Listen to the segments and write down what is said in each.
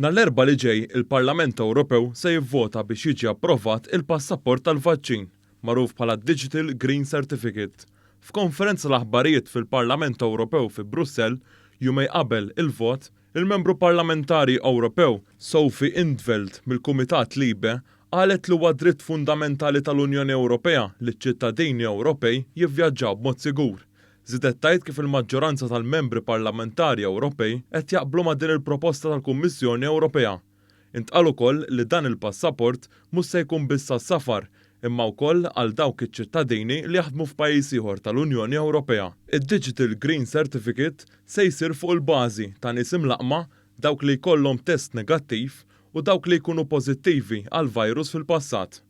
Nhar l-Erbgħa li ġej, il-Parlament Ewropew se jivvota biex jiġi approvat il-passaport tal-vaċċin, magħruf bħala Digital Green Certificate. F'konferenza l-aħbarijiet fil-Parlament Ewropew fi Brussell, jumejn qabel il-vot, il-Membru Parlamentari Ewropew, Sophie in 't Veld mill-Kumitat LIBE, qalet li huwa dritt fundamentali tal-Unjoni Ewropea li ċ-ċittadini Ewropej jivvjaġġaw b'mod sigur. Żiedet tgħid kif il-maġġoranza tal-Membri Parlamentari Ewropej qed jaqblu ma' din il-proposta tal-Kummissjoni Ewropea. Intqal ukoll li dan il-passaport mhux se jkun biss għas-safar, imma wkoll għal dawk iċ-ċittadini li jaħdmu f'pajjiż ieħor tal-Unjoni Ewropea. Id-Digital Green Certificate se jsir fuq il-bażi ta' nies imlaqqma, dawk li jkollhom test negattiv u dawk li jkunu pożittivi għall-virus fil-passat.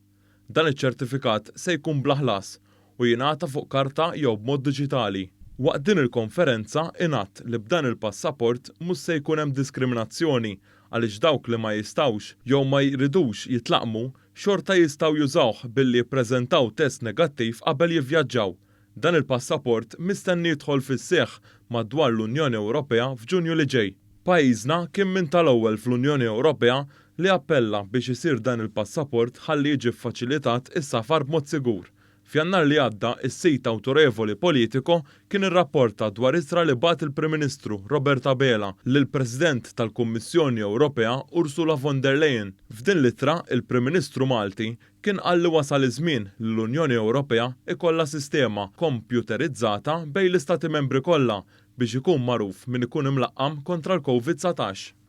Dan iċ-ċertifikat se jkun bla ħlas u jingħata fuq karta jew b'mod diġitali. Waqt din il-konferenza ingħad li b'dan il-passaport mhux se jkun hemm diskriminazzjoni għaliex dawk li ma jistgħux jew ma jridux jitlaqqmu xorta jistgħu jużawh billi jippreżentaw test negattiv qabel jivvjaġġaw. Dan il-passaport mistenni jidħol fis-seħħ madwar l-Unjoni Ewropea f'Ġunju li ġej. Pajjiżna kien minn tal-ewwel fl-Unjoni Ewropea li appella biex isir dan il-passaport ħalli jiġi ffaċilitat is-safar b'mod sigur. F'Jannar li għadda, is-sit awtorevoli Politico kien irrapporta dwar ittra li bagħat il-Prim Ministru Robert Abela lill-President tal-Kummissjoni Ewropea Ursula von der Leyen. F'din l-ittra, il-Prim Ministru Malti kien qal li wasal iż-żmien li l-Unjoni Ewropea jkollha sistema kompjuterizzata bejn l-Istati Membri kollha biex ikun magħruf min ikun imlaqqam kontra l-Covid 19.